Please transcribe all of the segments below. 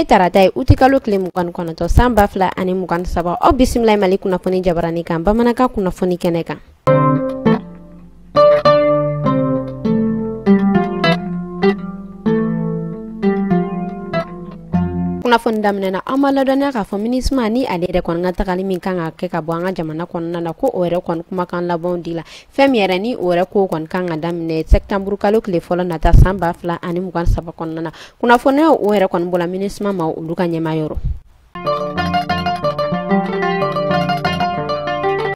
ye tarata ye, utikalo tile 29 san 2023. Aw bisimila Mali kunnafoni jabarani kan, bamanankan kunnafoni kɛnɛ kan. Kunnafoni daminɛ na, aw ma ladɔnniya k'a fɔ MINUSMA ni ale yɛrɛ kɔni ka tagali min kan ka kɛ ka bɔ an ka jamana kɔnɔna na, ko o yɛrɛ kɔni kumakan labanw di la. Fɛn min yɛrɛ ni o yɛrɛ ko kɔni kan ka daminɛ septembre kalo tile fɔlɔ nata san 2023 kɔnɔna na. Kunnafoniyaw o yɛrɛ kɔni bɔra MINUSMA ma olu ka ɲɛmaa yɔrɔ.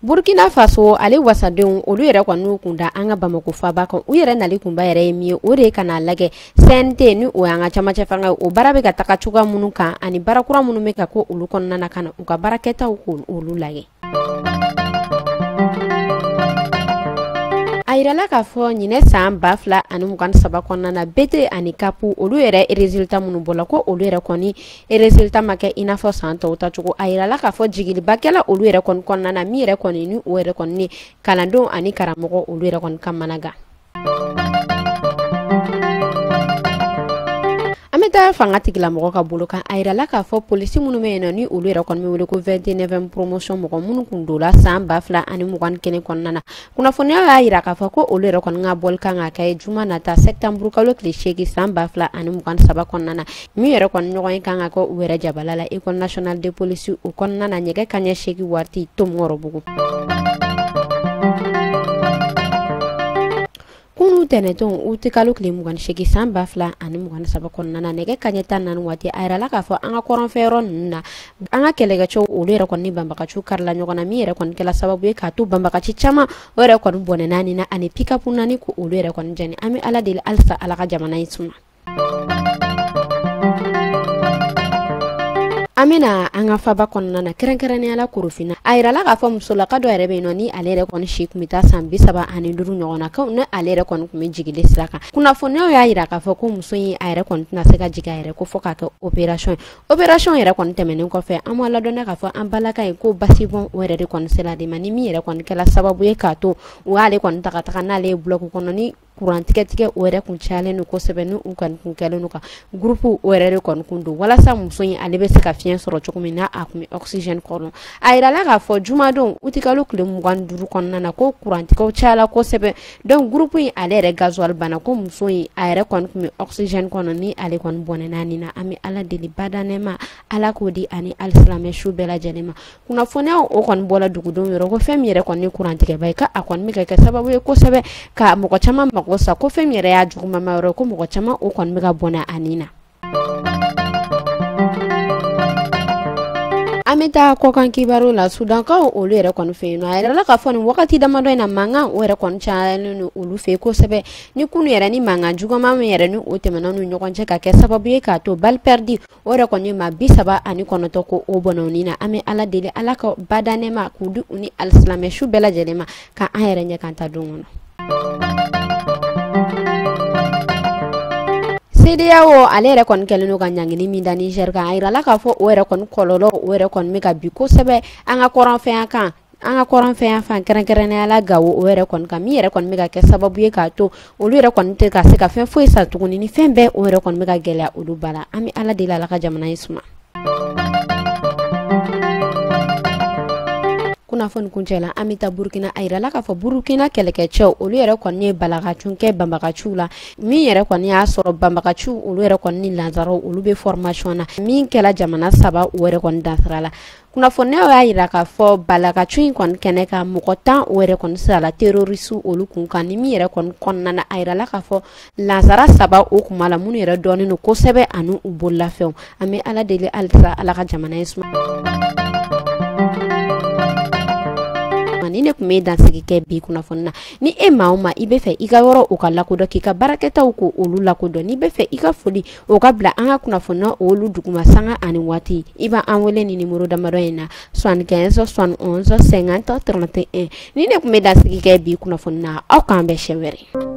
Burkina Faso ale wasadenw olu yɛrɛ kɔni y'u kun da an ka Bamako faaba kan. U yɛrɛ nali kunba yɛrɛ ye min ye, o de ye ka n'a lajɛ CNT ni o y'an ka camancɛ fanga ye, o baara bɛ ka taga cogoya minnu kan ani baara kura minnu bɛ ka kɛ olu kɔnɔna na, ka na u ka baarakɛtaw k'olu lajɛ. A yirala k'a fɔ ɲinɛ san 2023 kɔnɔna na, BT ani CAP olu yɛrɛ résultat minnu bɔla, ko olu yɛrɛ kɔni résultat ma kɛ i n'a fɔ san tɔw ta cogo. A yirala k'a fɔ jigiliba kɛla olu yɛrɛ kɔni kɔnɔna na, min yɛrɛ kɔni ni o yɛrɛ kɔni ni kalandenw ani karamɔgɔ olu yɛrɛ kɔni kamanagan. An bɛ taa fanga tigilamɔgɔ ka bolo kan. A yirala k'a fɔ polisi minnu bɛ yen nɔ ni olu yɛrɛ kɔni bɛ wele ko 29e promotion mɔgɔ minnu kun donna san 2021 kɔnɔna na, kunnafoniya y'a yira k'a fɔ ko olu yɛrɛ kɔni ka bɔli kan ka kɛ juma nata septembre kalo tile 8 san 2023 kɔnɔna na. Min yɛrɛ kɔni ɲɔgɔn ye kan ka kɛ u yɛrɛ jabala la École nationale de police o kɔnɔna na, nɛgɛ kanɲɛ 8 waati Tomikɔrɔbugu. Kunu tɛnɛntɔn utikalo tile 28 san 2023 kɔnɔna na, nɛgɛ kanɲɛ 14 waati, a yirala k'a fɔ an ka kɔrɔnfɛ yɔrɔ ninnu na, an ka kɛlɛkɛcɛw olu yɛrɛ kɔni ni banbagaciw karila ɲɔgɔn na, min yɛrɛ kɔni kɛla sababu ye k'a to banbagaci caman o yɛrɛ kɔni bɔnɛna nin na ani pikapu naani ko olu yɛrɛ kɔni jɛni. An bɛ Ala deli halisa Ala ka jamana in suma. An bɛna an ka faba kɔnɔna na, kɛrɛnkɛrɛnnenya la Korofina. A yirala k'a fɔ musolaka dɔ yɛrɛ bɛ yen nɔ ni ale yɛrɛ kɔni si tun bɛ taa san 35 ɲɔgɔn na, ko ni ale yɛrɛ kɔni tun bɛ jigili sira kan. Kunnafoniyaw y'a yira k'a fɔ ko muso in a yɛrɛ kɔni tɛna se ka jigin a yɛrɛ ko fo k'a kɛ opération ye. Opération yɛrɛ kɔni tɛmɛnen kɔfɛ, an b'a ladɔnniya k'a fɔ an balaka ye ko basibɔn o yɛrɛ de kɔni sera ale ma, ni min yɛrɛ kɔni kɛla sababu ye k'a to u y'ale kɔni ta ka taga n'ale ye bloc kɔnɔ ni kuran tigɛtigɛ o yɛrɛ kun cayalen don kosɛbɛ, ni u kɔni kun kɛlen don ka groupe o yɛrɛ de kɔni kun don walasa muso in ale bɛ se ka fiɲɛ sɔrɔ cogo min na a kun bɛ oxygène kɔnɔ. A yirala k'a fɔ jumadon utikalo tile 25 kɔnɔna na ko kurantigɛw cayala kosɛbɛ, donc groupe in ale yɛrɛ gasoil banna, ko muso in a yɛrɛ kɔni kun bɛ oxygène kɔnɔ ni ale kɔni bɔnɛna nin na. An bɛ Ala deli badanɛma Ala k'o di ani alisilamɛ su bɛɛ lajɛlen ma. Kunnafoniyaw o kɔni bɔra dugudenw yɔrɔ ko fɛn min yɛrɛ kɔni ye kurantigɛba ye, k'a kɔni bɛ ka kɛ sababu ye kosɛbɛ ka mɔgɔ caman mago sa, ko fɛn min yɛrɛ y'a juguman yɔrɔ ye, ko mɔgɔ caman o kɔni bɛ ka bɔnɛ a nin na. An bɛ taa kɔkan kibaru la. Sudankaw olu yɛrɛ kɔni fɛ yen nɔ, a yirala k'a fɔ nin wagati damadɔ in na mankan o yɛrɛ kɔni cayalen don olu fɛ yen kosɛbɛ. Ni kunu yɛrɛ ni mankan juguman min yɛrɛ ni o tɛmɛna n'u ɲɔgɔn cɛ ka kɛ sababu ye k'a to balle perdue o yɛrɛ kɔni maa 39 ko o bɔnɛ ni na. An bɛ Ala deli Ala ka badanɛma k'u di u ni alisilamɛ su bɛɛ lajɛlen ma, ka an yɛrɛ ɲɛ kan ta don kɔnɔ. CEDEAO ale yɛrɛ kɔni kɛlen don ka ɲangili min da Niger kan, a yirala k'a fɔ o yɛrɛ kɔni kɔlɔlɔ o yɛrɛ kɔni bɛ ka bin kosɛbɛ an ka kɔrɔnfɛya kan, an ka kɔrɔnfɛya fan kɛrɛnkɛrɛnnenya la Gawo o yɛrɛ kɔni kan, min yɛrɛ kɔni bɛ ka kɛ sababu ye k'a to olu yɛrɛ kɔni tɛ ka se ka fɛn foyi san tuguni, ni fɛn bɛɛ o yɛrɛ kɔni bɛ ka gɛlɛya olu ba la. An bɛ Ala deli Ala ka jamana in suma. Kunnafoni kuncɛ la, an bɛ taa Burukina. A yirala k'a fɔ Burukina kɛlɛkɛcɛw olu yɛrɛ kɔni ye balakacun kɛ banbagaciw la, min yɛrɛ kɔni y'a sɔrɔ banbagaciw olu yɛrɛ kɔni ni lansaraw olu bɛ formation na, min kɛla jamana 3 o yɛrɛ kɔni dansira la. Kunnafoniyaw y'a yira k'a fɔ balakacun in kɔni kɛnɛ kan mɔgɔ 10 o yɛrɛ kɔni sara terroriste olu kun kan, ni min yɛrɛ kɔni kɔnɔna na a yirala k'a fɔ lansara 3 o kuma la minnu yɛrɛ dɔnnen don kosɛbɛ ani u bololafɛnw. An bɛ Ala deli halisa Ala ka jamana in suma. Ni ne tun bɛ dansigi kɛ bi kunnafoni na, ni e maa o maa i bɛ fɛ i ka yɔrɔ o ka lakodɔn, k'i ka baarakɛtaw ko olu lakodɔn, n'i bɛ fɛ i ka foli o ka bila an ka kunnafoniya olu duguma sanga ani waati, i b'an wele ni nimoro damadɔ in na 75 71 50 31. Ni ne tun bɛ dansigi kɛ bi kunnafoni na, aw k'an bɛn siɲɛ wɛrɛ.